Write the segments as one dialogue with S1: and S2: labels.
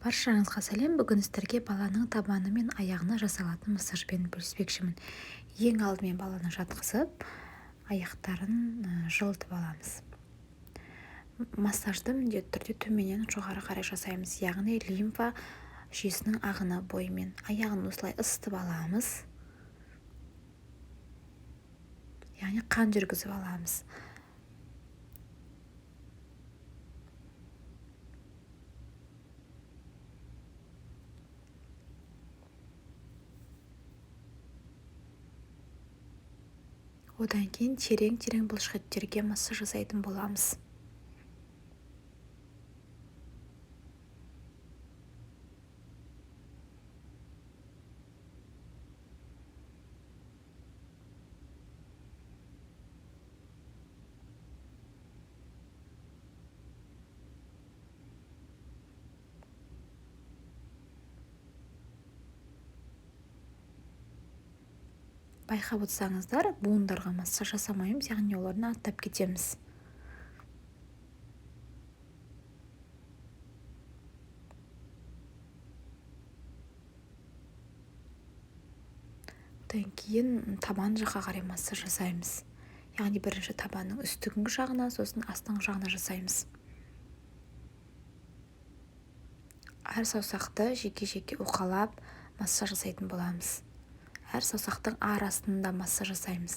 S1: Баршаңызға сәлем! Бүгін сіздерге баланың табаны мен аяғына жасалатын массажбен бөліспекшімін. Ең алдымен баланы жатқызып, аяқтарын жылытып аламыз. Массажды міндетті түрде төменнен жоғары қарай жасаймыз, яғни лимфа жүйесінің ағыны бойымен. Аяғын осылай ысытып аламыз, яғни қан жүргізіп аламыз. Одан кейін терең-терең бұлшықеттерге массаж жасайтын боламыз. Байқап отырсаңыздар, буындарға массаж жасамаймыз, яғни олардан аттап кетеміз. Одан кейін табан жаққа қарай массаж жасаймыз. Яғни бірінші табанның үстіңгі жағына, сосын астыңғы жағына жасаймыз. Әр саусақты жеке-жеке уқалап массаж жасайтын боламыз. Әр саусақтың арасында массаж жасаймыз.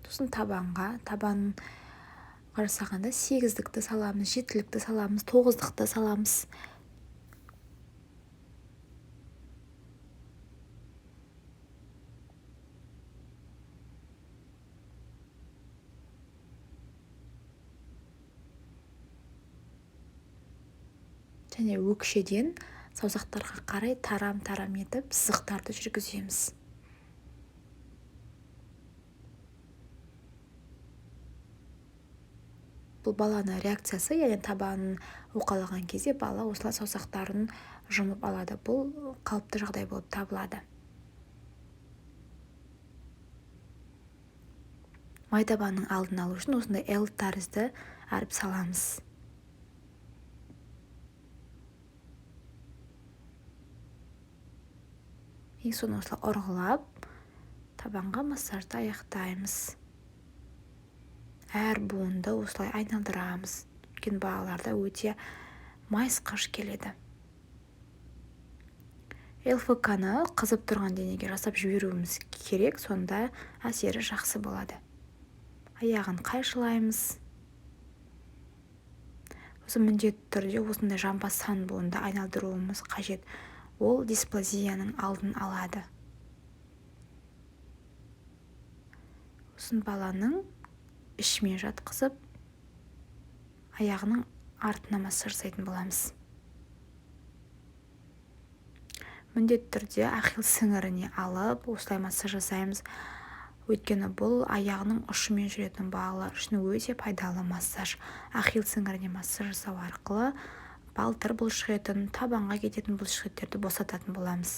S1: Сосын табанға жасағанда 8-дікті саламыз, 7-лікті саламыз, 9-дықты саламыз. Және өкшеден саусақтарға қарай тарам-тарам етіп сызықтарды жүргіземіз. Бұл баланың реакциясы, яғни табанын уқалаған кезде бала осылай саусақтарын жұмып алады. Бұл қалыпты жағдай болып табылады. Май табанның алдын алу үшін осындай L тәрізді әріп саламыз. Ең соны осылай ұрғылап, табанға массажды аяқтаймыз. Әр буынды осылай айналдырамыз. Өйткені балаларда өте майысқыш келеді. ЛФК-ны қызып тұрған денеге жасап жіберуіміз керек, сонда әсері жақсы болады. Аяғын қайшылаймыз. Сосын міндетті түрде осындай жамбас сан буынды айналдыруымыз қажет. Ол дисплазияның алдын алады. Сосын баланың ішімен жатқызып, аяғының артына массаж жасайтын боламыз. Міндетті түрде ахилл сіңіріне алып, осылай массаж жасаймыз. Өйткені бұл аяғының ұшымен жүретін балалар үшін өте пайдалы массаж. Ахилл сіңіріне массаж жасау арқылы балтыр бұлшықетін, табанға кететін бұлшықеттерді босататын боламыз.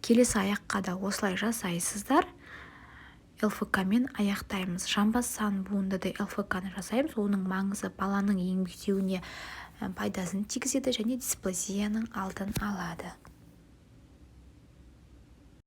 S1: Келесі аяққа да осылай жасайсыздар. ЛФК-мен аяқтаймыз. Жамбас сан буынды да ЛФК-ны жасаймыз. Оның маңызы баланың еңбектеуіне пайдасын тигізеді және дисплазияның алдын алады.